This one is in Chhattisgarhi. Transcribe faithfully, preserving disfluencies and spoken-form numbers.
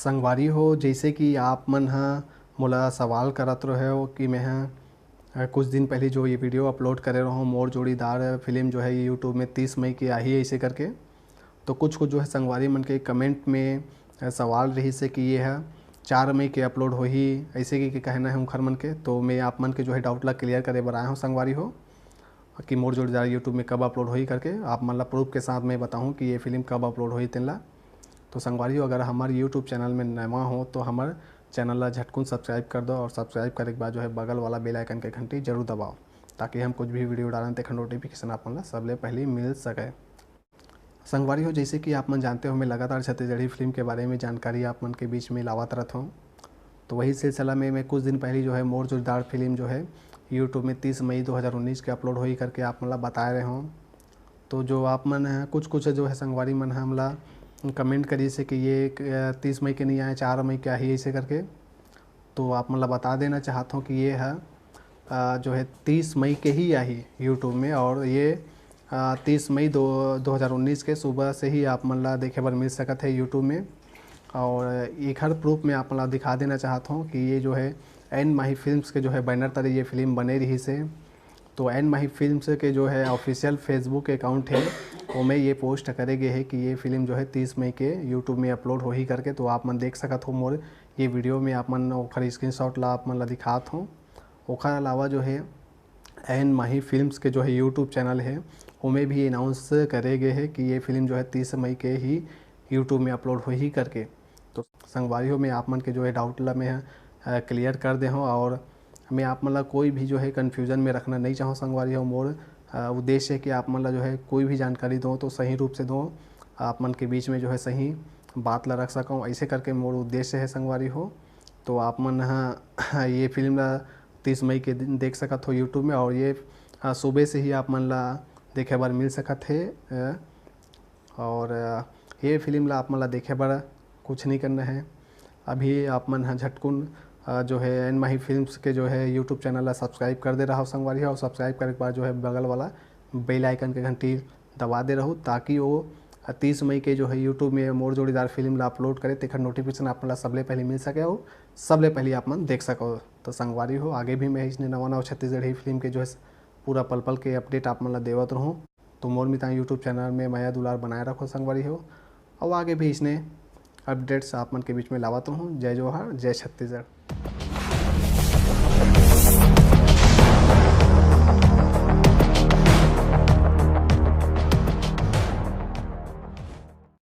संगवारी हो, जैसे कि आप मन ह मोला सवाल करत रहे हो कि मैं ह, अ, कुछ दिन पहले जो ये वीडियो अपलोड करे रहो, मोर जोड़ीदार फिल्म जो है ये YouTube में तीस मई के आही ऐसे करके। तो कुछ कुछ जो है संगवारी मन के कमेंट में, अ, सवाल रही से कि ये है चार मई के अपलोड होही ऐसे कि, कि कहना है उखर मन के। तो मैं आप मन के जो है डाउट ला क्लियर करे बर आया हूँ संगवारी हो, कि मोर जोड़ीदार YouTube में कब अपलोड होही करके। आप मन ला प्रूफ के साथ मैं बताऊँ कि ये फिल्म कब अपलोड होही तेन ला। तो संगवारी हो, अगर हमारे YouTube चैनल में नवा हो तो हमारे चैनल ला झटकुन सब्सक्राइब कर दो और सब्सक्राइब करे के बाद जो है बगल वाला बेल आइकन के घंटी जरूर दबाओ, ताकि हम कुछ भी वीडियो डालें तेखर नोटिफिकेशन आप मन ला सबले पहले मिल सके। संगवारी हो, जैसे कि आप मन जानते हो, मैं लगातार छत्तीसगढ़ी फिल्म के बारे में जानकारी आप मन के बीच में लावत रहत हूँ। तो वही सिलसिला में मैं कुछ दिन पहले जो है मोर जोड़ीदार फिल्म जो है YouTube में तीस मई दो हज़ार उन्नीस के अपलोड होही करके आप मन ला बताए रहे हूँ। तो जो आप मन ह, कुछ कुछ जो है संगवारी मन ह हमला कमेंट करिस हे कि ये एक, अ, तीस मई के नहीं आए, चार मई के आही ऐसे करके। तो आप मन ला बता देना चाहत हूँ कि ये है, अ, जो है तीस मई के ही आही YouTube में, और ये, अ, तीस मई दो, दो हज़ार उन्नीस के सुबह से ही आप मन ला देखे बर मिल सकत है YouTube में। और एखर प्रूफ में आप मन ला दिखा देना चाहत हूँ कि ये जो है एन माही फिल्म्स के जो है बैनर तले ये फिल्म बने रही से। तो एन माही फिल्म्स के जो है ऑफिशियल Facebook अकाउंट है, ओमे ये पोस्ट करे गए है कि ये फिल्म जो है तीस मई के YouTube में अपलोड होही करके। तो आप मन देख सकत हो मोर ये वीडियो में, आप मन ओखर स्क्रीनशॉट ला आप मन ला दिखात हो। ओखर अलावा जो है एन माही फिल्म्स के जो है YouTube चैनल है, ओमे भी अनाउंस करे गए है कि ये फिल्म जो है तीस मई के ही YouTube में अपलोड होही करके। तो संगवारी हो, मैं आप मन के जो है डाउट ला मैं, अ, क्लियर कर दे हूँ, और मैं आप मन ला कोई भी जो है कन्फ्यूजन में रखना नहीं चाहूँ संगवारी हो। मोर, अ, उद्देश्य है कि आप मन ला जो है कोई भी जानकारी दो तो सही रूप से दो, आप मन के बीच में जो है सही बात ला रख सकूँ, ऐसे करके मोर उद्देश्य है संगवारी हो। तो आप मन ह ये फिल्म ला तीस मई के दिन देख सकत हो YouTube में, और ये, अ, सुबह से ही आप मन ला देखे बर मिल सकत हे। अ, और, अ, ये फिल्म ला आप मन ला देखे बर कुछ नहीं करना है। अभी आप मन ह झटकुन, अ, जो है एन माही फिल्म्स के जो है YouTube चैनल ला सब्सक्राइब कर दे रहा हो संगवारी हो, और सब्सक्राइब करे के बाद जो है बगल वाला बेल आइकन के घंटी दबा दे रहू, ताकि वो तीस मई के जो है YouTube में मोर जोड़ीदार फिल्म ला अपलोड करे, तेखर नोटिफिकेशन आप मन ला सबले पहले मिल सके और सबले पहले आप मन देख सको। तो संगवारी हो, आगे भी मैं इसने नवा नवा छत्तीसगढ़ी फिल्म के जो है पूरा पल पल के अपडेट आप मन ला देवत रहूँ। तो मोर मितान YouTube चैनल में मया दुलार बनाए रखो संगवारी हो, और आगे भी इसने अपडेट्स आप मन के बीच में लावत रहूँ। जय जोहार, जय छत्तीसगढ़।